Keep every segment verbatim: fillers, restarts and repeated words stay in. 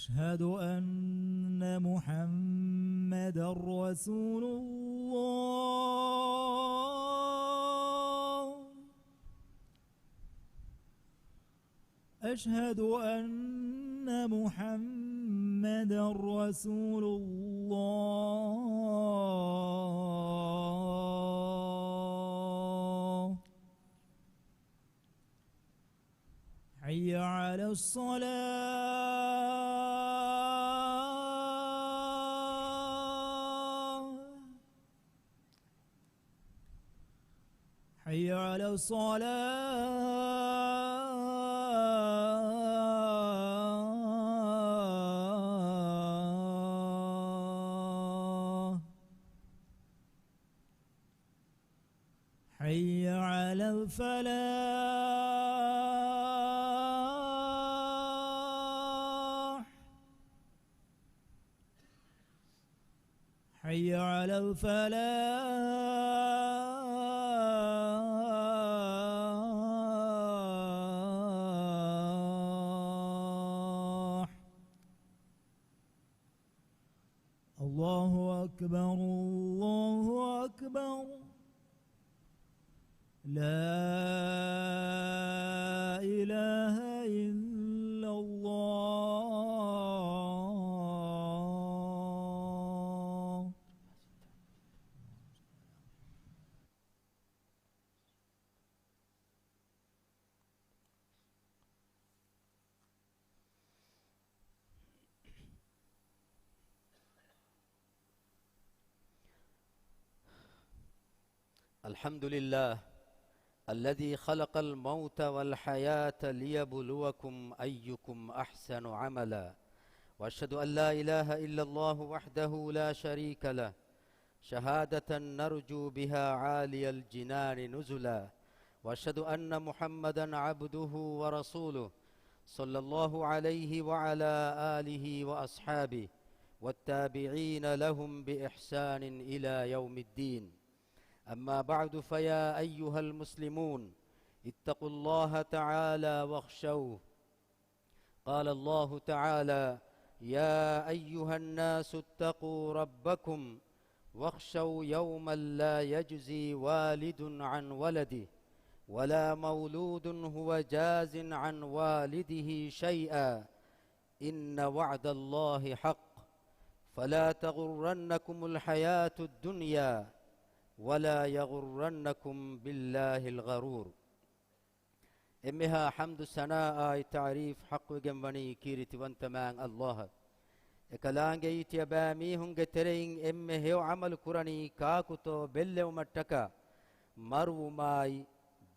أشهد أن محمدا رسول الله. أشهد أن محمدا رسول الله. حي على الصلاة. حي على الصلاة. حي على الفلاح. حي على الفلاح. الله أكبر، الله أكبر. لا إله إلا الله. الحمد لله الذي خلق الموت والحياة ليبلوكم أيكم أحسن عملا، وأشهد أن لا إله إلا الله وحده لا شريك له، شهادة نرجو بها عالي الجنان نزلا، وأشهد أن محمدا عبده ورسوله، صلى الله عليه وعلى آله وأصحابه والتابعين لهم بإحسان إلى يوم الدين. أما بعد، فيا أيها المسلمون، اتقوا الله تعالى واخشوه. قال الله تعالى: يا أيها الناس اتقوا ربكم واخشوا يوما لا يجزي والد عن ولده ولا مولود هو جاز عن والده شيئا إن وعد الله حق فلا تغرنكم الحياة الدنيا ولا يغرنكم بالله الغرور. އެންމެހާ ޙަމްދު ސަނާއާއި ތަޢުރީފް ޙައްޤުވެގެން ވަނީ ކީރިތިވަންތަ މާތް ﷲ އަށް. އެކަލާނގެއީ ތިޔަބައިމީހުންގެ ތެރެއިން އެންމެ ހެޔޮ ޢަމަލު ކުރަނީ ކާކުތޯ ބެއްލެވުމަށްޓަކާ، މަރުވުމާއި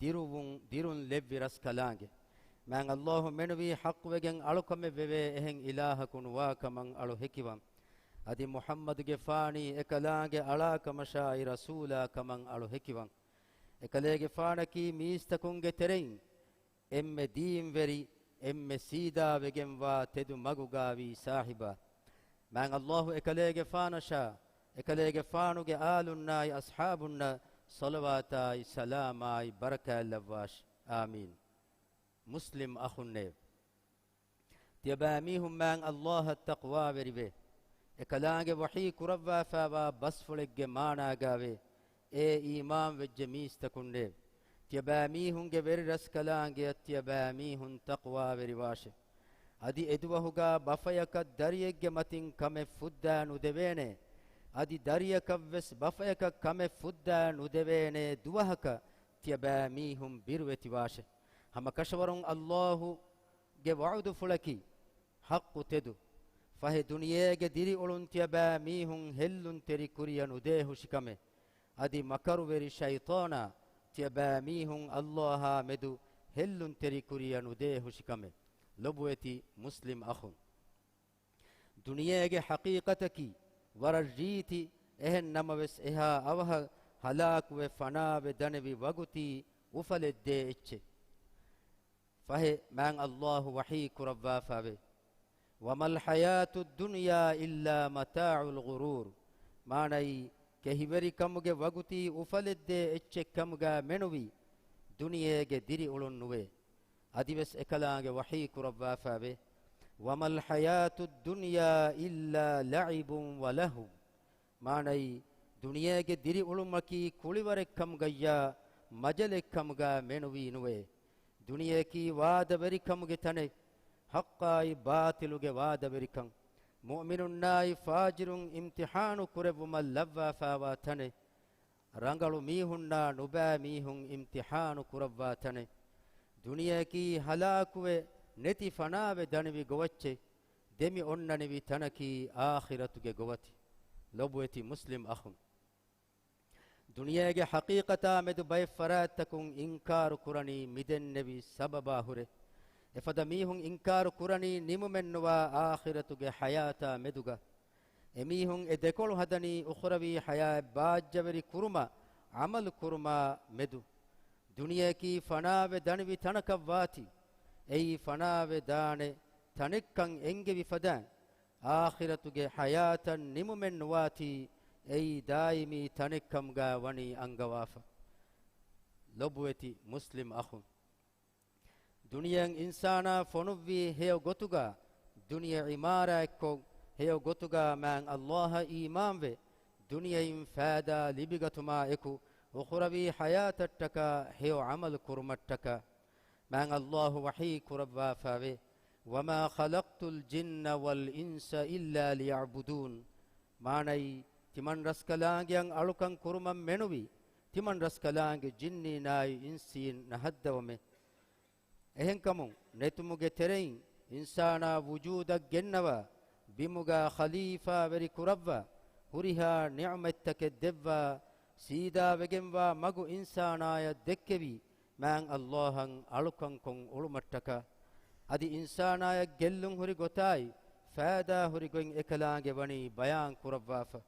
ދިރުވުން، ދިރުން ލެއްވި ރަސްކަލާނގެ. މާތް ﷲ މެނުވީ ޙައްޤުވެގެން އަޅުކަމެއް ވެވޭ އެހެން އިލާހަކު ނުވާކަމަށް އަޅު ހެކިވަން. އަދި މުޙައްމަދުގެފާނީ އެކަލާނގެ އަޅާކަމަށާއި ރަސޫލާ ކަމަށް އަޅު ހެކިވަން. އެކަލޭގެފާނަކީ މީސްތަކުންގެ ތެރެއިން އެންމެ ދީންވެރި، އެންމެ ސީދާވެގެންވާ ތެދު މަގުގާވީ ސާހިބާ. މާތް ﷲ އެކަލޭގެފާނަށާ، އެކަލޭގެފާނުގެ އާލުންނާއި އަޞްޙާބުންނަށް ޞަލަވާތާއި ސަލާމާއި ބަރަކާތްލައްވާށި. އާމީން. މުސްލިމް އަޚުންނޭވެ! ތިޔަބައިމީހުން މާތް ﷲ އަށް ތަޤްވާވެރިވޭ. އެކަލާނގެ ވަޙީ ކުރައްވާފައިވާ ބަސްފުޅެއްގެ މާނާގާވޭ، އޭ އީމާންވެއްޖެ މީސްތަކުންނޭވެ! ތިޔަބައިމީހުންގެ ވެރި ރަސްކަލާނގެއަށް ތިޔަބައިމީހުން ތަޤްވާވެރިވާށެ. އަދި އެދުވަހުގާ ބަފަޔަކަށް ދަރިއެއްގެ މަތިން ކަމެއް ފުއްދާ ނުދެވޭނޭ، އަދި ދަރިޔަކަށްވެސް ބަފަޔަކަށް ކަމެއް ފުއްދާ ނުދެވޭނޭ ދުވަހަކަށް ތިޔަބައިމީހުން ބިރުވެތިވާށެ. ހަމަ ކަށަވަރުން ﷲ ގެ ވަޢުދުފުޅަކީ ޙައްޤު ތެދު. ފަހެ ދުނިޔޭގެ ދިރިއުޅުން ތިޔަބައިމީހުން ހެއްލުންތެރި ކުރިޔަށް ނުދޭހުށިކަމެއް. އަދި މަކަރުވެރި ޝައިޠާނާ ތިޔަބައިމީހުން ﷲ އާ މެދު ހެއްލުންތެރި ކުރިޔަށް ނުދޭހުށިކަމެއް. ލޮބުވެތި މުސްލިމް އަޚުން! ދުނިޔޭގެ ޙަޤީޤަތަކީ ވަރަށް ރީތި، އެހެން ނަމަވެސް އެހާ އަވަހަށް ހަލާކުވެ ފަނާވެ ދަނެވި ވަގުތީ އުފަލެއްދޭ އެއްޗެއް. ފަހެ މާތް ﷲ ވަޙީ ކުރައްވާފައެވެ. وما الحياة الدنيا إلا متاع الغرور. މާނައީ، ކެހިވެރިކަމުގެ ވަގުތީ އުފަލެއްދޭ އެއްޗެއްކަމުގާ މެނުވީ ދުނިޔޭގެ ދިރިއުޅުން ނުވޭ. އަދިވެސް އެކަލާނގެ ވަޙީ ކުރައްވާފައެވެ. وما الحياة الدنيا إلا لعب ولهو. މާނައީ، ދުނިޔޭގެ ދިރިއުޅުމަކީ ކުޅިވަރެއްކަމުގައްޔާ މަޖަލެއްކަމުގަ މެނުވީ ނުވޭ. ދުނިޔެއަކީ ވާދަވެރިކަމުގެ ތަނެއް، ޙައްޤާއި ބާޠިލުގެ ވާދަވެރިކަން. މުއުމިނުންނާއި ފާޖިރުން އިމްތިޙާނު ކުރެއްވުމަށް ލައްވާފާވާ ތަނެއް. ރަނގަޅު މީހުންނާ ނުބައި މީހުން އިމްތިޙާނު ކުރައްވާ ތަނެއް. ދުނިޔެއަކީ ހަލާކުވެ، ނެތި ފަނާވެ ދަނިވި ގޮވައްޗެއް. ދެމި އޮންނަނިވި ތަނަކީ އާޚިރަތުގެ ގޮވަތި. ލޮބުވެތި މުސްލިމް އަޚުން. ދުނިޔޭގެ ޙަޤީޤަތާ މެދު ބައެއް ފަރާތްތަކުން އިންކާރު ކުރަނީ މިދެންނެވި ސަބަބާ ހުރެ. އެފަދަ މީހުން އިންކާރު ކުރަނީ ނިމުމެއްނުވާ އާޚިރަތުގެ ޙަޔާތާ މެދުގަ. އެމީހުން އެ ދެކޮޅު ހަދަނީ އުޚްރަވީ ޙަޔާތް ބާއްޖަވެރި ކުރުމަށް ޢަމަލު ކުރުމާ މެދު. ދުނިޔެއަކީ ފަނާވެ ދަނިވި ތަނަކަށް ވާތީ. އެއީ ފަނާވެ ދާނެ ތަނެއްކަން އެންގެވި ފަދައިން، އާޚިރަތުގެ ޙަޔާތަށް ނިމުމެއް ނުވާތީ، އެއީ ދާއިމީ ތަނެއްކަމުގަ ވަނީ އަންގަވާފަ. ލޮބުވެތި މުސްލިމް އަޚުން. ދުނިޔެއަށް އިންސާނާ ފޮނުއްވީ ހެޔޮ ގޮތުގަ، ދުނިޔެ ޢިމާރާތްކޮށް، ހެޔޮ ގޮތުގަ މާތް ﷲ އަށް އީމާންވެ، ދުނިޔެއިން ފައިދާ ލިބިގަތުމާ އެކު، އުޚްރަވީ ޙަޔާތަށްޓަކާ ހެޔޮ ޢަމަލު ކުރުމަށްޓަކާ. މާތް ﷲ ވަޙީ ކުރައްވާފައެވެ. وما خلقت الجن والإنس إلا ليعبدون. މާނައީ، ތިމަން ރަސްކަލާނގެއަށް އަޅުކަން ކުރުމަށް މެނުވީ، ތިމަން ރަސްކަލާނގެ ޖިންނީންނާއި އިންސީން ނަހައްދަވަމޭ. އެހެންކަމުން، ނެތުމުގެ ތެރެއިން އިންސާނާ ވުޖޫދަށް ގެންނަވާ، ބިމުގަ ޚަލީފާވެރި ކުރައްވާ، ހުރިހާ ނިޢުމަތްތަކެއް ދެއްވާ، ސީދާވެގެންވާ މަގު އިންސާނާޔަށް ދެއްކެވީ، މާތް ﷲ އަށް އަޅުކަންކޮށް އުޅުމަށްޓަކާ. އަދި އިންސާނާޔަށް ގެއްލުން ހުރި ގޮތާއި، ފައިދާ ހުރި ގޮތް އެކަލާނގެ ވަނީ ބަޔާން ކުރައްވާފަ.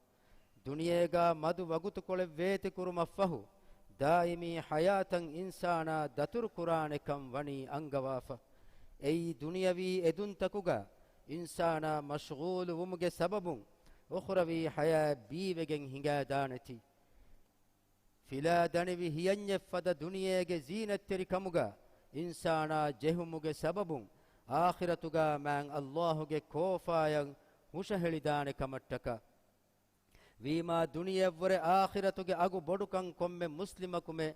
ދުނިޔޭގަ މަދު ވަގުތުކޮޅެއް ވޭތިކުރުމަށްފަހު، ދާއިމީ ޙަޔާތަށް އިންސާނާ ދަތުރުކުރާނެކަން ވަނީ އަންގަވާފަ. އެއީ ދުނިޔަވީ އެދުންތަކުގަ އިންސާނާ މަޝްޣޫލުވުމުގެ ސަބަބުން އުޚްރަވީ ޙަޔާތް ބީވެގެން ހިނގައިދާނެތީ. ފިލާ ދަނިވި ހިޔަންޏެއް ފަދަ ދުނިޔޭގެ ޒީނަތްތެރިކަމުގަ އިންސާނާ ޖެހުމުގެ ސަބަބުން އާޚިރަތުގަ މާތް ﷲ ގެ ކޯފާޔަށް ހުށަހެޅިދާނެ ކަމަށްޓަކާ. ވީމާ ދުނިޔެއަށްވުރެ އާޚިރަތުގެ އަގު ބޮޑުކަން ކޮންމެ މުސްލިމަކުމެ،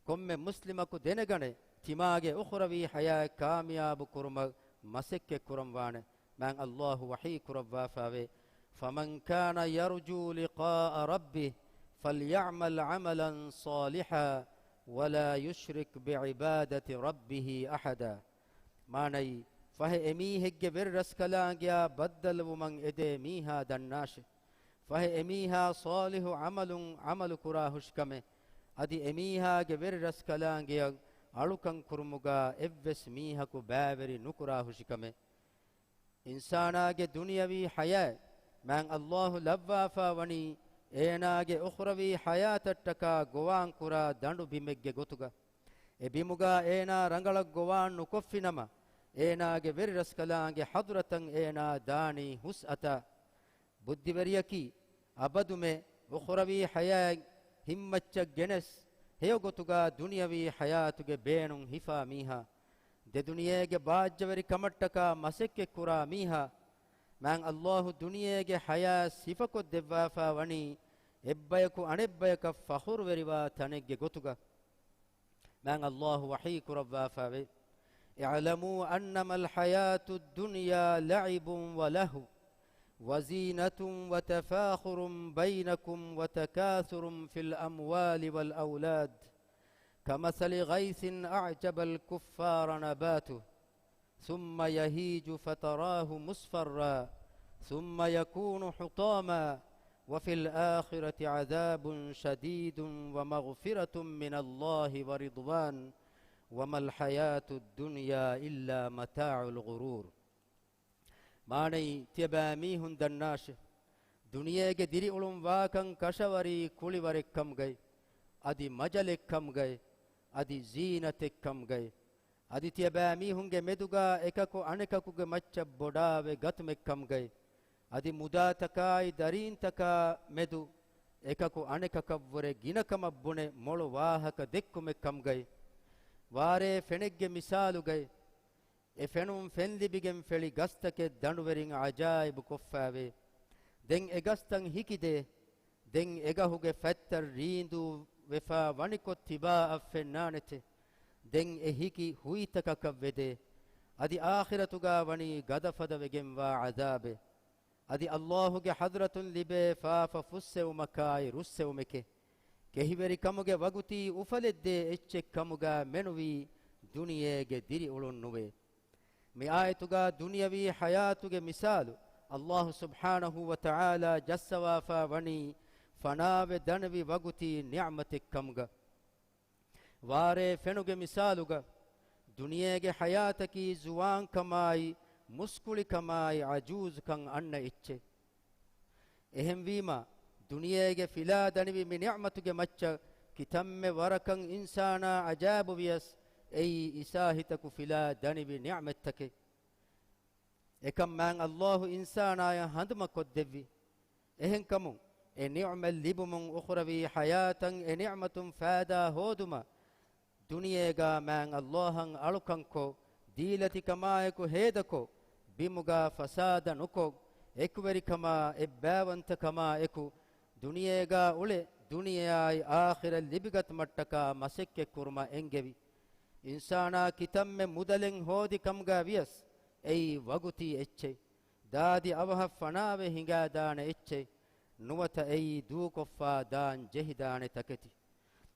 ކޮންމެ މުސްލިމަކު ދެނެގަނެ، ތިމާގެ އުޚްރަވީ ޙަޔާތް ކާމިޔާބު ކުރުމަށް މަސައްކަތް ކުރަންވާނެ. މާތް ﷲ ވަޙީ ކުރައްވާފައެވެ. فمن كان يرجو لقاء ربه فليعمل عملا صالحا ولا يشرك بعبادة ربه أحدا. މާނައީ، ފަހެ އެމީހެއްގެ ވެރި ރަސްކަލާނގެއާ ބައްދަލުވުމަށް އެދޭ މީހާ ދަންނާށެ. ފަހެ އެމީހާ ޞާލިޙު ޢަމަލުން ޢަމަލު ކުރާ ހުށިކަމެއް، އަދި އެމީހާގެ ވެރި ރަސްކަލާނގެއަށް އަޅުކަން ކުރުމުގަ އެއްވެސް މީހަކު ބައިވެރި ނުކުރާ ހުށިކަމެއް. އިންސާނާގެ ދުނިޔަވީ ޙަޔާތް މާތް ﷲ ލައްވާފަ ވަނީ، އޭނާގެ އުޚްރަވީ ޙަޔާތަށްޓަކާ ގޮވާން ކުރާ ދަނޑު ބިމެއްގެ ގޮތުގަ. އެ ބިމުގަ އޭނާ ރަނގަޅަށް ގޮވާން ނުކޮށްފިނަމަ، އޭނާގެ ވެރި ރަސްކަލާނގެ ޙަޟްރަތަށް އޭނާ ދާނީ ހުސްއަތާ. ބުއްދިވެރިޔަކީ، އަބަދުމެ އުޚްރަވީ ޙަޔާތް ހިތްމައްޗަށް ގެނެސް، ހެޔޮ ގޮތުގަ ދުނިޔަވީ ޙަޔާތުގެ ބޭނުން ހިފާ މީހާ، ދެދުނިޔޭގެ ބާއްޖަވެރި ކަމަށްޓަކާ މަސައްކަތް ކުރާ މީހާ، މާތް ﷲ ދުނިޔޭގެ ޙަޔާތް ސިފަކޮށް ދެއްވާފަ ވަނީ، އެއްބަޔަކު އަނެއްބަޔަކަށް ފަޚުރުވެރިވާ ތަނެއްގެ ގޮތުގަ. މާތް ﷲ ވަޙީ ކުރައްވާފައެވެ. اعلموا أنما الحياة الدنيا لعب ولهو وزينة وتفاخر بينكم وتكاثر في الأموال والأولاد كمثل غيث أعجب الكفار نباته ثم يهيج فتراه مصفرا ثم يكون حطاما وفي الآخرة عذاب شديد ومغفرة من الله ورضوان وما الحياة الدنيا إلا متاع الغرور. މާނައީ، ތިޔަބައިމީހުން ދަންނާށެ، ދުނިޔޭގެ ދިރިއުޅުން ވާކަން ކަށަވަރީ ކުޅިވަރެއްކަމުގައި، އަދި މަޖަލެއްކަމުގައި، އަދި ޒީނަތެއްކަމުގައި، އަދި ތިޔަބައިމީހުންގެ މެދުގަ އެކަކު އަނެކަކުގެ މައްޗަށް ބޮޑާވެ ގަތުމެއްކަމުގައި، އަދި މުދާތަކާއި ދަރީންތަކާ މެދު އެކަކު އަނެކަކަށްވުރެ ގިނަކަމަށް ބުނެ މޮޅު ވާހަކަ ދެއްކުމެއްކަމުގައި، ވާރޭ ފެނެއްގެ މިސާލުގައި، އެ ފެނުން ފެންލިބިގެން ފެޅި ގަސްތަކެއް ދަނޑުވެރިން އަޖާއިބު ކޮށްފައިވޭ. ދެން އެ ގަސްތައް ހިކިދޭ. ދެން އެގަހުގެ ފަތްތައް ރީނދޫ ވެފާ ވަނިކޮށް ތިބާއަށް ފެންނާނެތެ. ދެން އެ ހިކި ހުއިތަކަކަށް ވެދޭ. އަދި އާޚިރަތުގާ ވަނީ ގަދަފަދަ ވެގެންވާ ޢަޛާބެއް. އަދި ﷲ ގެ ޙަޟްރަތުން ލިބޭ ފާފަ ފުއްސެވުމަކާއި ރުއްސެވުމެކޭ. ކެހިވެރިކަމުގެ ވަގުތީ އުފަލެއްދޭ އެއްޗެއް ކަމުގާ މެނުވީ ދުނިޔޭގެ ދިރިއުޅުން ނުވޭ. މި އާޔަތުގާ ދުނިޔަވީ ޙަޔާތުގެ މިސާލު ﷲ ސުބްޙާނަހޫ ވަތަޢާލާ ޖައްސަވާފާ ވަނީ ފަނާވެ ދަނެވި ވަގުތީ ނިޢުމަތެއް ކަމުގަ. ވާރޭ ފެނުގެ މިސާލުގަ ދުނިޔޭގެ ޙަޔާތަކީ ޒުވާންކަމާއި، މުސްކުޅިކަމާއި، ޢަޖޫޒުކަން އަންނަ އެއްޗެއް. އެހެންވީމަ، ދުނިޔޭގެ ފިލާ ދަނިވި މި ނިޢުމަތުގެ މައްޗަށް ކިތަންމެ ވަރަކަށް އިންސާނާ ޢަޖާބުވިޔަސް، އެއީ އިސާހިތަކު ފިލާ ދަނިވި ނިޢުމަތްތަކެއް. އެކަން މާތް ﷲ އިންސާނާޔަށް ހަނދުމަކޮށްދެއްވި. އެހެންކަމުން، އެ ނިޢުމަތް ލިބުމުން އުޚުރަވީ ޙަޔާތަށް އެ ނިޢުމަތުން ފައިދާ ހޯދުމަށް، ދުނިޔޭގާ މާތް ﷲ އަށް އަޅުކަންކޮށް، ދީލަތިކަމާއެކު ހޭދަކޮށް، ބިމުގާ ފަސާދަ ނުކޮށް، އެކުވެރިކަމާ އެއްބައިވަންތަކަމާ އެކު، ދުނިޔޭގާ އުޅެ، ދުނިޔެއާއި އާޚިރަތް ލިބިގަތުމަށްޓަކާ މަސައްކަތްކުރުމަށް އެންގެވި. އިންސާނާ ކިތަންމެ މުދަލެއް ހޯދި ކަމުގާ ވިޔަސް، އެއީ ވަގުތީ އެއްޗެއް. ދާދި އަވަހަށް ފަނާވެ ހިނގާދާނެ އެއްޗެއް. ނުވަތަ އެއީ ދޫކޮށްފާ ދާން ޖެހިދާނެ ތަކެތި.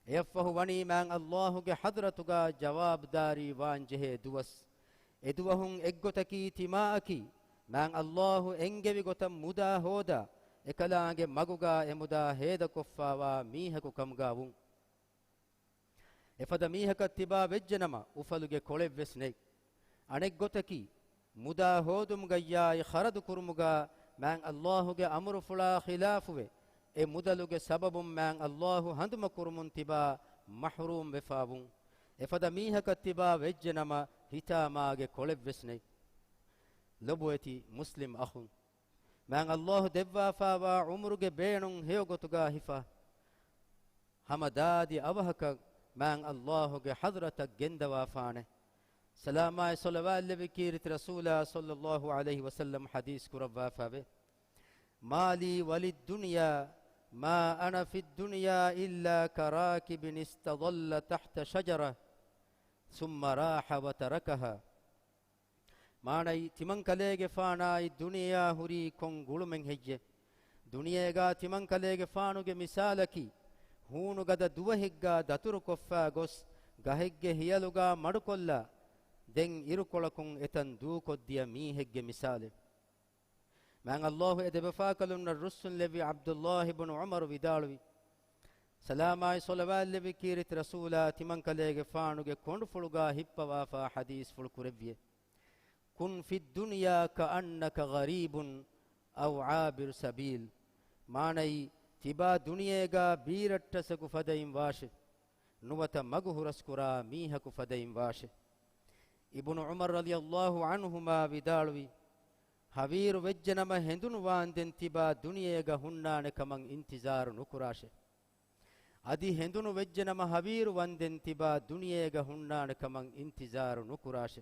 އެއަށްފަހު ވަނީ މާތް ﷲ ގެ ޙަޟްރަތުގާ ޖަވާބުދާރީ ވާން ޖެހޭ ދުވަސް. އެދުވަހުން އެއްގޮތަކީ ތިމާއަކީ، މާތް ﷲ އެންގެވި ގޮތަށް މުދާ ހޯދާ، އެކަލާނގެ މަގުގާ އެމުދާ ހޭދަކޮށްފާވާ މީހަކު ކަމުގާ ވުން. އެފަދަ މީހަކަށް ތިބާ ވެއްޖެނަމަ، އުފަލުގެ ކޮޅެއްވެސް ނެތް. އަނެއްގޮތަކީ، މުދާ ހޯދުމުގައްޔާއި ޚަރަދު ކުރުމުގާ މާތް ﷲ ގެ އަމުރުފުޅާ ޚިލާފުވެ، އެ މުދަލުގެ ސަބަބުން މާތް ﷲ ހަނދުމަކުރުމުން ތިބާ މަޙްރޫމް ވެފާވުން. އެފަދަ މީހަކަށް ތިބާ ވެއްޖެނަމަ، ހިތާމާގެ ކޮޅެއްވެސް ނެތް. ލޮބުވެތި މުސްލިމް އަޚުން، މާތް ﷲ ދެއްވާފާވާ ޢުމުރުގެ ބޭނުން ހެޔޮގޮތުގާ ހިފާ، ހަމަ ދާދި އަވަހަކަށް މާތް ﷲ ގެ ޙަޟްރަތަށް ގެންދަވާފާނެ. ސަލާމާއި ޞަލަވާތްލެއްވި ކީރިތި ރަސޫލާ ޞައްލައްލާހު ޢަލައިހި ވަސައްލަމް ޙަދީޘް ކުރައްވާފާވޭ، ما لي وللدنيا ما أنا في الدنيا إلا كراكب استظل تحت شجرة ثم راح وتركها. މާނައީ، ތިމަންކަލޭގެފާނާއި ދުނިޔެއާ ހުރީ ކޮން ގުޅުމެއް ހެއްޔެ؟ ދުނިޔޭގާ ތިމަންކަލޭގެފާނުގެ މިސާލަކީ، ހޫނުގަދަ ދުވަހެއްގާ ދަތުރުކޮށްފާ ގޮސް، ގަހެއްގެ ހިޔަލުގާ މަޑުކޮށްލާ، ދެން އިރުކޮޅަކުން އެތަން ދޫކޮށްދިޔަ މީހެއްގެ މިސާލެއް. މާތް ﷲ އެ ދެބަފާކަލުންނަށް ރުއްސުންލެއްވި ޢަބްދުﷲ ބުނު ޢުމަރު ވިދާޅުވި، ސަލާމާއި ޞަލަވާތްލެއްވި ކީރިތި ރަސޫލާ ތިމަންކަލޭގެފާނުގެ ކޮނޑުފުޅުގާ ހިއްޕަވާފާ ޙަދީޘްފުޅު ކުރެއްވިއޭ، كن في الدنيا كأنك غريب أو عابر سبيل. މާނައީ، ތިބާ ދުނިޔޭގާ ބީރައްޓަސަކު ފަދައިން ވާށެ، ނުވަތަ މަގު ހުރަސްކުރާ މީހަކު ފަދައިން ވާށެ. އިބުނު ޢުމަރު ރަޟިޔައްލާހު ޢަންހުމާ ވިދާޅުވި، ހަވީރު ވެއްޖެނަމަ ހެނދުނު ވާންދެން ތިބާ ދުނިޔޭގަ ހުންނާނެ ކަމަށް އިންތިޒާރު ނުކުރާށެ. އަދި ހެނދުނު ވެއްޖެނަމަ ހަވީރު ވަންދެން ތިބާ ދުނިޔޭގަ ހުންނާނެ ކަމަށް އިންތިޒާރު ނުކުރާށެ.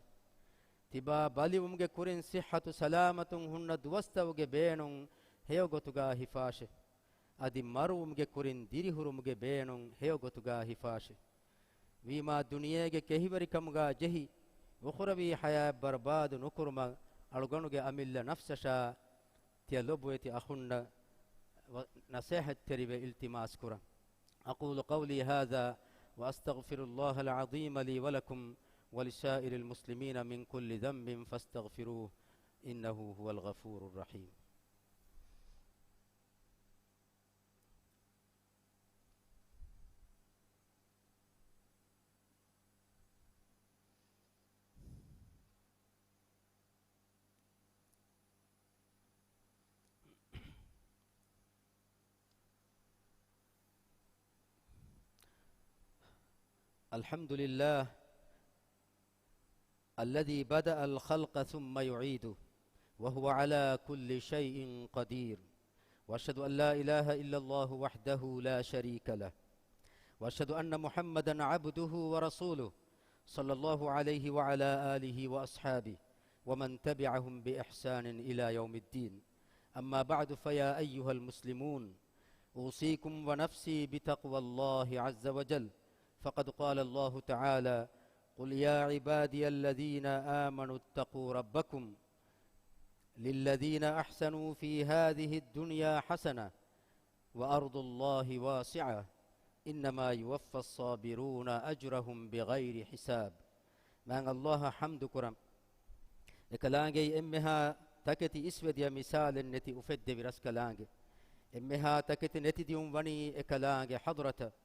ތިބާ ބަލިވުމުގެ ކުރިން ޞިއްޙަތު ސަލާމަތުން ހުންނަ ދުވަސްތައުގެ ބޭނުން ހެޔޮ ގޮތުގާ ހިފާށެ. އަދި މަރުވުމުގެ ކުރިން ދިރިހުރުމުގެ ބޭނުން ހެޔޮ ގޮތުގާ ހިފާށެ. ވީމާ ދުނިޔޭގެ ކެހިވެރިކަމުގާ ޖެހި، އުޚުރަވީ ޙަޔާތް ބަރުބާދު ނުކުރުމަށް އަޅުގަނޑުގެ އަމިއްލަ ނަފްސަށާ ތިޔަ ލޮބުވެތި އަޚުންނަށް ނަޞޭޙަތްތެރިވެ އިލްތިމާސް ކުރަން. أقول قولي هذا وأستغفر الله العظيم لي ولكم ولسائر المسلمين من كل ذنب فاستغفروه إنه هو الغفور الرحيم. الحمد لله الذي بدأ الخلق ثم يعيده وهو على كل شيء قدير، وأشهد أن لا إله إلا الله وحده لا شريك له، وأشهد أن محمدا عبده ورسوله، صلى الله عليه وعلى آله وأصحابه ومن تبعهم بإحسان إلى يوم الدين. أما بعد، فيا أيها المسلمون، أوصيكم ونفسي بتقوى الله عز وجل، فقد قال الله تعالى: قل يا عبادي الذين آمنوا اتقوا ربكم، للذين أحسنوا في هذه الدنيا حسنة، وأرض الله واسعة، إنما يوفى الصابرون أجرهم بغير حساب. މާތް ﷲ އަށް ޙަމްދު ކުރަން. އެކަލާނގެއީ އެންމެހާ ތަކެތި އިސްވެދިޔަ މިސާލެއް ނެތި އުފެއްދެވި ރަސްކަލާނގެ. އެންމެހާ ތަކެތި ނެތިދިޔުން ވަނީ އެކަލާނގެ ޙަޟްރަތަށް.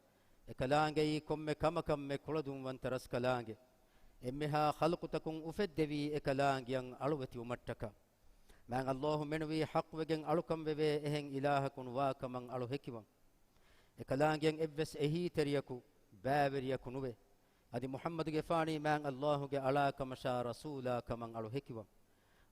އެކަލާނގެއީ ކޮންމެ ކަމަކަށްމެ ކުޅަދުންވަންތަ ރަސްކަލާނގެ. އެންމެހާ ޚަލްޤުތަކުން އުފެއްދެވީ އެކަލާނގެއަށް އަޅުވެތިވުމަށްޓަކާ. މާތް ﷲ މެނުވީ ޙައްޤުވެގެން އަޅުކަން ވެވޭ އެހެން އިލާހަކު ނުވާ ކަމަށް އަޅު ހެކިވަން. އެކަލާނގެއަށް އެއްވެސް އެހީތެރިޔަކު، ބައިވެރިޔަކު ނުވޭ. އަދި މުޙައްމަދުގެފާނީ މާތް ﷲ ގެ އަޅާ ކަމަށާ ރަސޫލާ ކަމަށް އަޅު ހެކިވަން.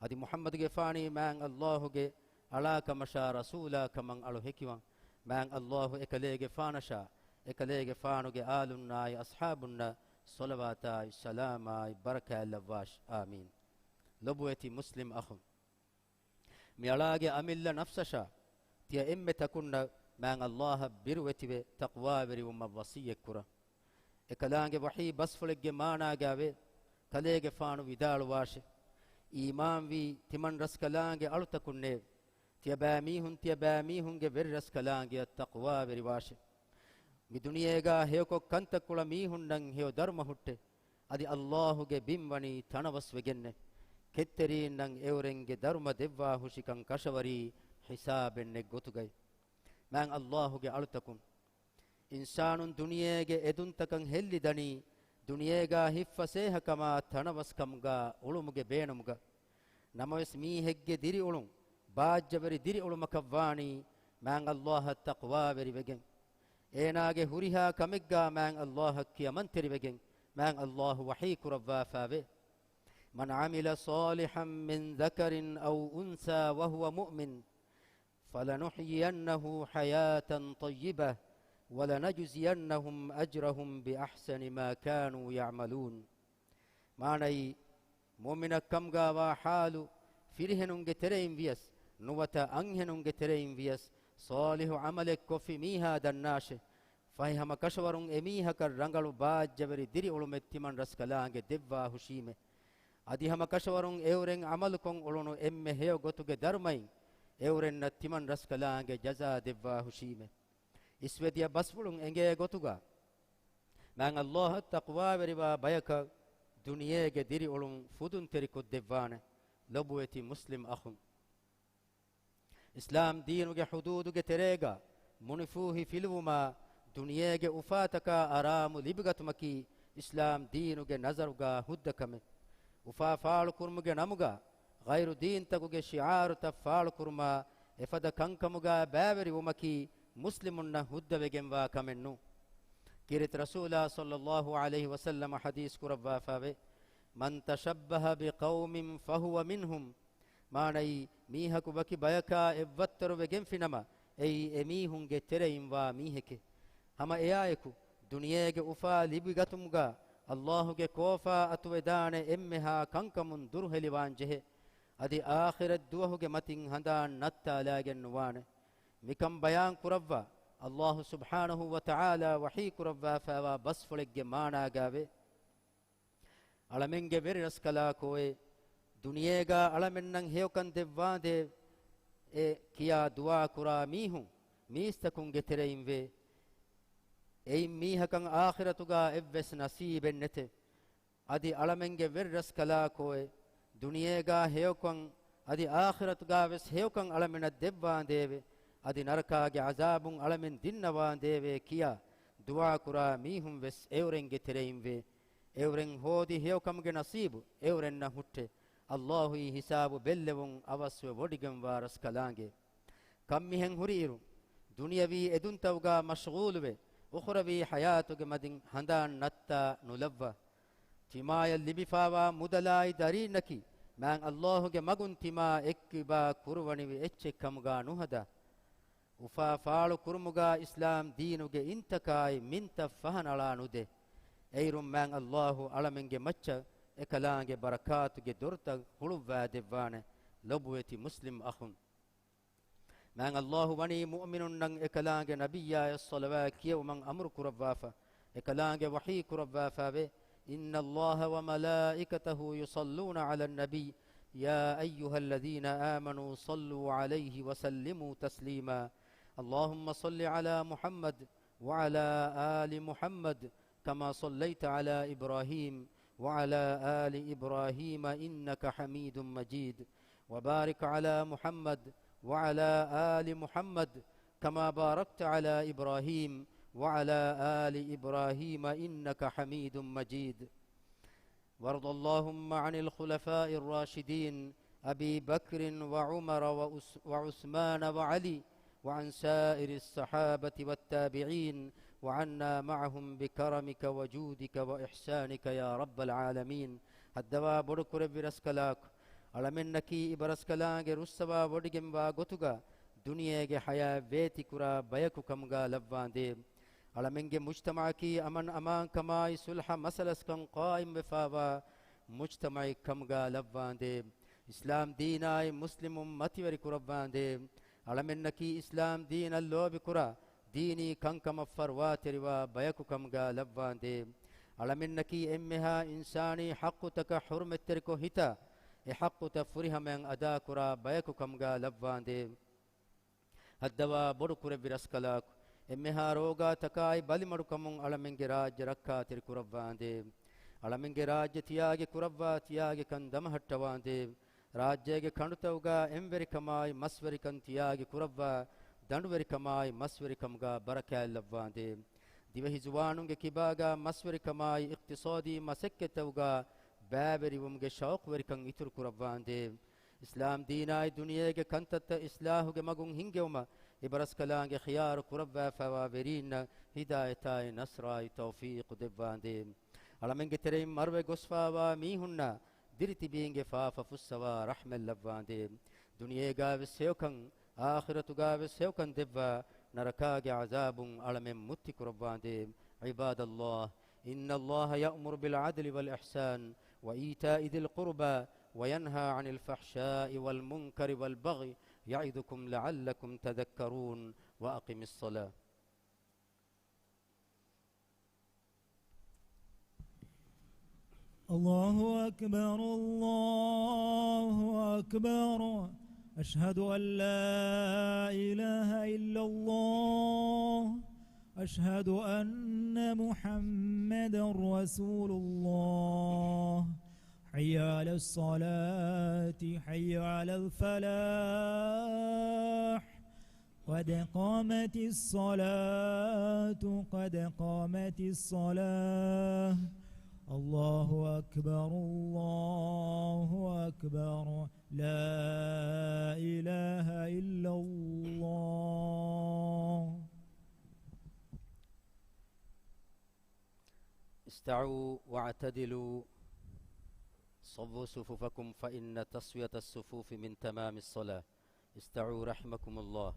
އަދި މުޙައްމަދުގެފާނީ މާތް ﷲ ގެ އަޅާ ކަމަށާ ރަސޫލާ ކަމަށް އަޅު ހެކިވަން. މާތް ﷲ އެކަލޭގެފާނަށާ، އެކަލޭގެފާނުގެ އާލުންނާއި އަޞްޙާބުންނަށް ޞަލަވާތާއި ސަލާމާއި ބަރަކާތްލައްވާށި. އާމީން. ލޮބުވެތި މުސްލިމް އަޚުން. މިއަޅާގެ އަމިއްލަ ނަފްސަށާ ތިޔަ އެންމެ ތަކުންނަށް މާތް ﷲ އަށް ބިރުވެތިވެ ތަޤްވާވެރިވުމަށް ވަޞިއްޔަތްކުރަން. އެކަލާނގެ ވަޙީ ބަސްފުޅެއްގެ މާނާގާވޭ، ކަލޭގެފާނު ވިދާޅުވާށެ، އީމާންވީ ތިމަން ރަސްކަލާނގެ އަޅުތަކުންނޭވެ! ތިޔަބައިމީހުން ތިޔަބައިމީހުންގެ ވެރިރަސްކަލާނގެއަށް ތަޤްވާވެރިވާށެ! މި ދުނިޔޭގާ ހެޔޮކޮށް ކަންތައްކުޅަ މީހުންނަށް ހެޔޮ ދަރުމަ ހުއްޓެ. އަދި ﷲ ގެ ބިން ވަނީ ތަނަވަސްވެގެންނެ. ކެތްތެރީންނަށް އެއުރެންގެ ދަރުމަ ދެއްވާހުށިކަން ކަށަވަރީ ހިސާބެއް ނެތް ގޮތުގައި. މާތް ﷲ ގެ އަޅުތަކުން، އިންސާނުން ދުނިޔޭގެ އެދުންތަކަށް ހެއްލިދަނީ، ދުނިޔޭގާ ހިތްފަސޭހަކަމާ ތަނަވަސްކަމުގާ އުޅުމުގެ ބޭނުމުގަ. ނަމަވެސް މީހެއްގެ ދިރިއުޅުން ބާއްޖަވެރި ދިރިއުޅުމަކަށްވާނީ، މާތް ﷲ އަށް ތަޤްވާވެރިވެގެން. އޭނާގެ ހުރިހާ ކަމެއްގާ މާތް ﷲ އަށް ކިޔަމަންތެރިވެގެން. މާތް ﷲ ވަޙީ ކުރައްވާފައިވޭ، من عمل صالحا من ذكر أو أنثى وهو مؤمن فلنحيينه حياة طيبة ولنجزينهم أجرهم بأحسن ما كانوا يعملون. މާނައީ، މުއުމިނަށް ކަމުގާވާ ޙާލު، ފިރިހެނުންގެ ތެރެއިން ވިޔަސް، ނުވަތަ އަންހެނުންގެ ތެރެއިން ވިޔަސް، ޞާލިޙު ޢަމަލެއް ކޮށްފި މީހާ ދަންނާށެ، ފަހެ ހަމަ ކަށަވަރުން އެމީހަކަށް ރަނގަޅު ބާއްޖަވެރި ދިރިއުޅުމެއް ތިމަން ރަސްކަލާނގެ ދެއްވާހުށީމޭ. އަދި ހަމަ ކަށަވަރުން އެއުރެން ޢަމަލުކޮށް އުޅުނު އެންމެ ހެޔޮ ގޮތުގެ ދަރުމައިން އެއުރެންނަށް ތިމަން ރަސްކަލާނގެ ޖަޒާ ދެއްވާހުށީމޭ. އިސްވެދިޔަ ބަސްފުޅުން އެނގޭ ގޮތުގަ، މާތް ﷲ އަށް ތަޤްވާވެރިވާ ބަޔަކަށް ދުނިޔޭގެ ދިރިއުޅުން ފުދުންތެރިކޮށްދެއްވާނެ. ލޮބުވެތި މުސްލިމް އަޚުން، އިސްލާމް ދީނުގެ ޙުދޫދުގެ ތެރޭގަ މުނިފޫހި ފިލުވުމާ، ދުނިޔޭގެ އުފާތަކާ އަރާމު ލިބިގަތުމަކީ އިސްލާމް ދީނުގެ ނަޒަރުގަ ހުއްދަ ކަމެއް. އުފާ ފާޅުކުރުމުގެ ނަމުގަ ޣައިރު ދީންތަކުގެ ޝިޢާރުތައް ފާޅުކުރުމާ، އެފަދަ ކަންކަމުގަ ބައިވެރިވުމަކީ މުސްލިމުންނަށް ހުއްދަވެގެންވާ ކަމެއް ނޫން. ކީރިތި ރަސޫލާ ޞައްލައްލާހު ޢަލައިހި ވަސައްލަމަ ޙަދީޘް ކުރައްވާފައިވޭ، من تشبه بقوم فهو منهم. މާނައީ، މީހަކު ވަކި ބަޔަކާ އެއްވައްތަރުވެގެންފިނަމަ، އެއީ އެމީހުންގެ ތެރެއިންވާ މީހެކޭ. ހަމަ އެއާއެކު، ދުނިޔޭގެ އުފާ ލިބިގަތުމުގަ ﷲ ގެ ކޯފާ އަތުވެދާނެ އެންމެހާ ކަންކަމުން ދުރުހެލިވާންޖެހޭ. އަދި އާޚިރަތް ދުވަހުގެ މަތިން ހަނދާން ނައްތާލާގެން ނުވާނެ. މިކަން ބަޔާން ކުރައްވާ، ﷲ ސުބްޙާނަހޫ ވަތަޢާލާ ވަޙީ ކުރައްވާފައިވާ ބަސްފުޅެއްގެ މާނާގައިވޭ، އަޅަމެންގެ ވެރިރަސްކަލާކޯއޭ، ދުނިޔޭގާ އަޅަމެންނަށް ހެޔޮކަން ދެއްވާނދޭ އޭ ކިޔާ ދުޢާ ކުރާ މީހުން މީސްތަކުންގެ ތެރެއިންވޭ. އެއިން މީހަކަށް އާޚިރަތުގާ އެއްވެސް ނަސީބެއް ނެތޭ. އަދި އަޅަމެންގެ ވެރިރަސްކަލާކޯއޭ، ދުނިޔޭގާ ހެޔޮކަން އަދި އާޚިރަތުގާވެސް ހެޔޮކަން އަޅަމެނަށް ދެއްވާނދޭވެ، އަދި ނަރަކާގެ ޢަޒާބުން އަޅަމެން ދިންނަވާނދޭވެ ކިޔާ ދުޢާ ކުރާ މީހުން ވެސް އެއުރެންގެ ތެރެއިންވޭ. އެއުރެން ހޯދި ހެޔޮކަމުގެ ނަސީބު އެއުރެންނަށް ހުއްޓޭ. ﷲ އީ ހިސާބު ބެއްލެވުން އަވަސްވެ ވޮޑިގެންވާ ރަސްކަލާނގެ. ކަންމިހެން ހުރިއިރު، ދުނިޔަވީ އެދުންތައުގާ މަޝްޣޫލުވެ، އުޚުރަވީ ޙަޔާތުގެ މަތިން ހަނދާން ނައްތާ ނުލައްވާ. ތިމާޔަށް ލިބިފާވާ މުދަލާއި ދަރީންނަކީ، މާތް ﷲ ގެ މަގުން ތިމާ އެއްކިބާ ކުރުވަނިވި އެއްޗެއް ކަމުގާ ނުހަދާ. އުފާ ފާޅު ކުރުމުގާ އިސްލާމް ދީނުގެ އިންތަކާއި މިންތައް ފަހަނަޅާ ނުދޭ. އެއިރުން މާތް ﷲ އަޅަމެންގެ މައްޗަށް އެކަލާނގެ ބަރަކާތުގެ ދޮރުތައް ހުޅުއްވާ ދެއްވާނެ. ލޮބުވެތި މުސްލިމް އަޚުން، މާތް ﷲ ވަނީ މުއުމިނުންނަށް އެކަލާނގެ ނަބިއްޔާޔަށް ޞަލަވާތް ކިޔެވުމަށް އަމުރު ކުރައްވާފަ، އެކަލާނގެ ވަޙީ ކުރައްވާފައިވޭ، إن الله وملائكته يصلون على النبي، يا أيها الذين آمنوا صلوا عليه وسلموا تسليما. اللهم صل على محمد وعلى آل محمد كما صليت على إبراهيم وعلى آل إبراهيم إنك حميد مجيد. وبارك على محمد وعلى آل محمد كما باركت على إبراهيم وعلى آل إبراهيم إنك حميد مجيد. وارض اللهم عن الخلفاء الراشدين أبي بكر وعمر وعث-، وعثمان وعلي وعن سائر الصحابة والتابعين وعنا معهم بكرمك وجودك وإحسانك يا رب العالمين. ހައްދަވާ ބޮޑު ކުރެއްވި ރަސްކަލާކު، އަޅަމެންނަކީ އިބަރަސްކަލާނގެ ރުއްސަވާ ވޮޑިގެންވާ ގޮތުގަ ދުނިޔޭގެ ޙަޔާތް ވޭތިކުރާ ބަޔަކު ކަމުގަ ލައްވާނދޭ. އަޅަމެންގެ މުޖްތަމަޢަކީ އަމަން އަމާންކަމާއި ޞުލްޙަ މަސަލަސްކަން ޤާއިމްވެފާވާ މުޖްތަމަޢެއް ކަމުގަ ލައްވާނދޭ. އިސްލާމް ދީނާއި މުސްލިމުން މަތިވެރި ކުރައްވާނދޭ. އަޅަމެންނަކީ އިސްލާމް ދީނަށް ލޯބިކުރާ، ދީނީ ކަންކަމަށް ފަރުވާތެރިވާ ބަޔަކު ކަމުގަ ލައްވާނދޭ. އަޅަމެންނަކީ އެންމެހާ އިންސާނީ ޙައްޤުތަކަށް ޙުރުމަތްތެރިކޮށް ހިތާ، އެ ޙައްޤުތައް ފުރިހަމައިން އަދާކުރާ ބަޔަކު ކަމުގަ ލައްވާނދޭ. ހައްދަވާ ބޮޑު ކުރެއްވި ރަސްކަލާކު، އެންމެހާ ރޯގާތަކާއި ބަލިމަޑުކަމުން އަޅަމެންގެ ރާއްޖެ ރައްކާތެރި ކުރައްވާނދޭ. އަޅަމެންގެ ރާއްޖެ ތިޔާގި ކުރައްވާ ތިޔާގިކަން ދަމަހައްޓަވާނދޭ. ރާއްޖޭގެ ކަނޑުތައުގަ އެންވެރިކަމާއި މަސްވެރިކަން ތިޔާގި ކުރައްވާ، ދަނޑުވެރިކަމާއި މަސްވެރިކަމުގަ ބަރަކާތް ލައްވާނދޭ. ދިވެހި ޒުވާނުންގެ ކިބާގަ މަސްވެރިކަމާއި އިޤްތިޞާދީ މަސައްކަތްތައުގަ ބައިވެރިވުމުގެ ޝައުޤުވެރިކަން އިތުރު ކުރައްވާނދޭ. އިސްލާމް ދީނާއި ދުނިޔޭގެ ކަންތައްތައް އިޞްލާޙުގެ މަގުން ހިންގެވުމަށް އިބަރަސްކަލާނގެ ޚިޔާރު ކުރައްވާފައިވާ ވެރީންނަށް ހިދާޔަތާއި ނަޞްރާއި ތައުފީޤު ދެއްވާނދޭ. އަޅަމެންގެ ތެރެއިން މަރުވެ ގޮސްފައިވާ މީހުންނަށް ދިރިތިބީންގެ ފާފަ ފުއްސަވާ ރަޙްމަތް ލައްވާނދޭ. ދުނިޔޭގަވެސް ހެޔޮކަން، އާޚިރަތުގަވެސް ހެޔޮކަން ދެއްވާ، ނަރަކާގެ ޢަޛާބުން އަޅަމެން މުއްތި ކުރައްވާނދޭ. عباد الله، إن الله يأمر بالعدل والإحسان وإيتاء ذي القربى وينهى عن الفحشاء والمنكر والبغي يعظكم لعلكم تذكرون. وأقم الصلاة. الله أكبر، الله أكبر. أشهد أن لا إله إلا الله. أشهد أن محمدا رسول الله. حي على الصلاة، حي على الفلاح. قد قامت الصلاة، قد قامت الصلاة. الله أكبر، الله أكبر. لا إله إلا الله. استووا واعتدلوا. صووا صفوفكم فإن تسوية الصفوف من تمام الصلاة. استووا رحمكم الله.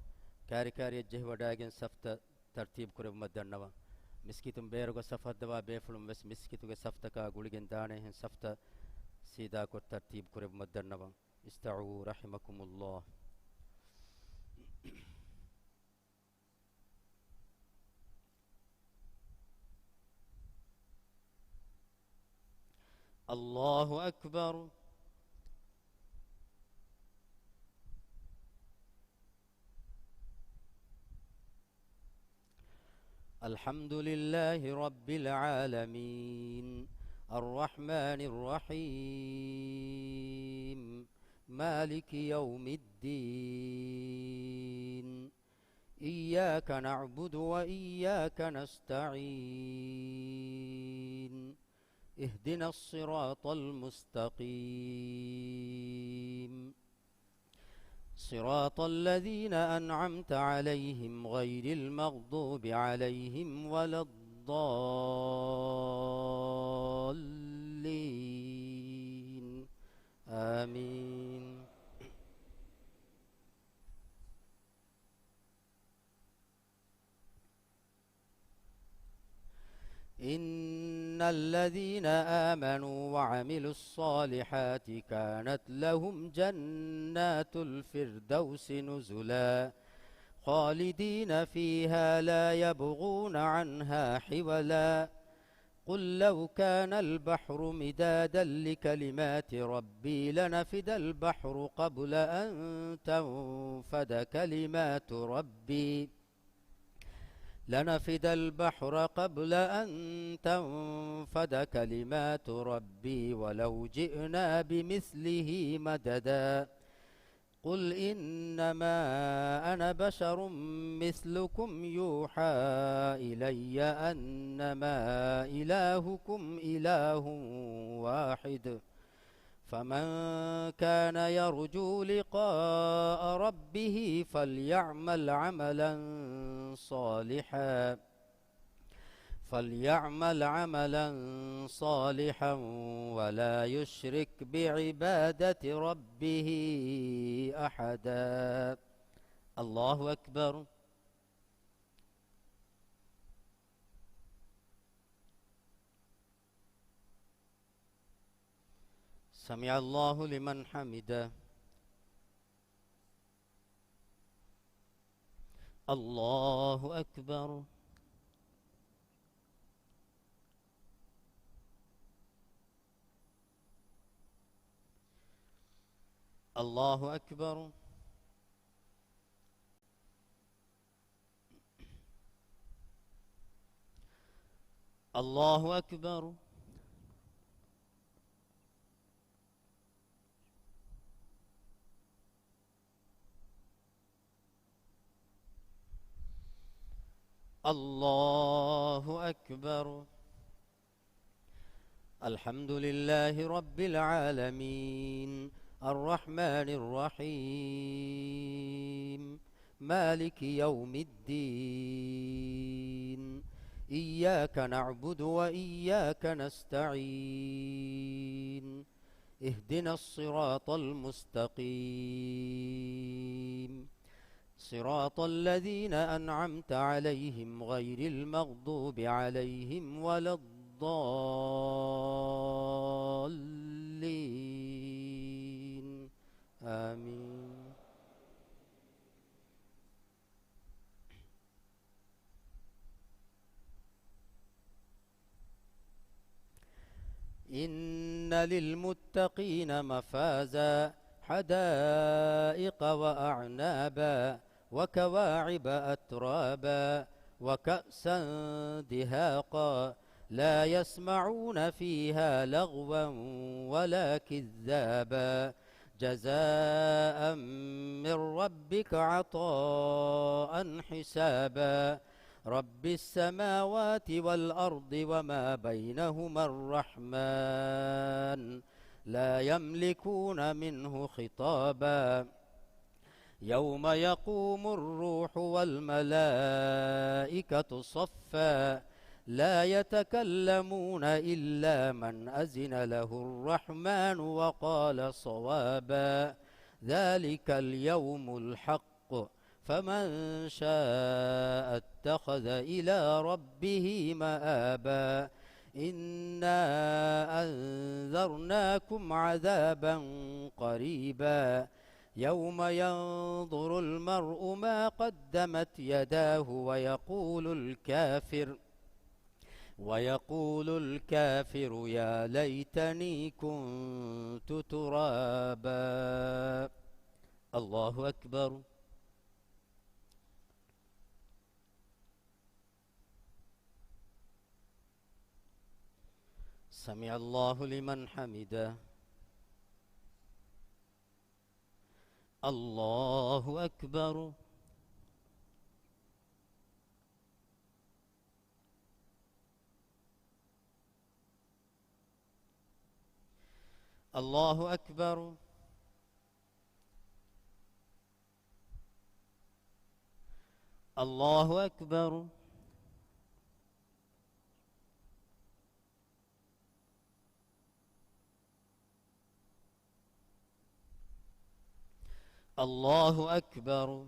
ކާރިކާރިއަށް ޖެހިވަޑައިގެން ސަފްތައް ތަރްތީބު ކުރެއްވުމަށް ދަންނަވަން. މިސްކިތުން ބޭރުގަ ސަފު ހައްދަވާ ބޭފުޅުން ވެސް މިސްކިތުގެ ސަފުތަކާ ގުޅިގެން ދާނެ އެހެން ސަފުތައް ސީދާކޮށް ތަރްތީބު ކުރެއްވުމަށް ދަންނަވަން. استووا رحمكم الله. الله أكبر. الحمد لله رب العالمين. الرحمن الرحيم. مالك يوم الدين. إياك نعبد وإياك نستعين. اهدنا الصراط المستقيم. صراط الذين أنعمت عليهم غير المغضوب عليهم ولا الضالين. آمين. إن الذين آمنوا وعملوا الصالحات كانت لهم جنات الفردوس نزلا خالدين فيها لا يبغون عنها حولا. قل لو كان البحر مدادا لكلمات ربي لنفد البحر قبل أن تنفد كلمات ربي لنفد البحر قبل أن تنفد كلمات ربي ولو جئنا بمثله مددا. قل إنما أنا بشر مثلكم يوحى إلي أنما إلهكم إله واحد فمن كان يرجو لقاء ربه فليعمل عملا صالحا فليعمل عملا صالحا ولا يشرك بعبادة ربه أحدا. الله أكبر. سمع الله لمن حمده. الله أكبر. الله أكبر. الله أكبر. الله أكبر. الحمد لله رب العالمين، الرحمن الرحيم، مالك يوم الدين، إياك نعبد وإياك نستعين، اهدنا الصراط المستقيم، صراط الذين أنعمت عليهم غير المغضوب عليهم ولا الضالين. آمين. إن للمتقين مفازا، حدائق وأعنابا، وكواعب أترابا، وكأسا دهاقا، لا يسمعون فيها لغوا ولا كذابا، جزاء من ربك عطاء حسابا، رب السماوات والأرض وما بينهما الرحمن، لا يملكون منه خطابا، يوم يقوم الروح والملائكة صفا، لا يتكلمون إلا من أذن له الرحمن وقال صوابا، ذلك اليوم الحق، فمن شاء اتخذ إلى ربه مآبا، إنا أنذرناكم عذابا قريبا، يوم ينظر المرء ما قدمت يداه ويقول الكافر، ويقول الكافر يا ليتني كنت ترابا. الله أكبر. سمع الله لمن حمده. الله أكبر. الله أكبر. الله أكبر. الله أكبر.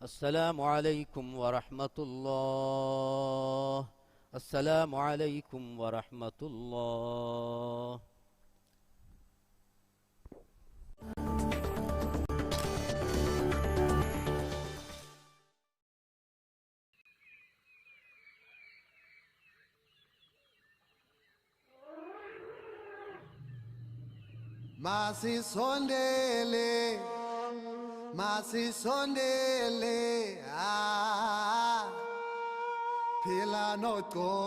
السلام عليكم ورحمة الله. السلام عليكم ورحمة الله. Masisondele, masisondele, ah, pilano ko.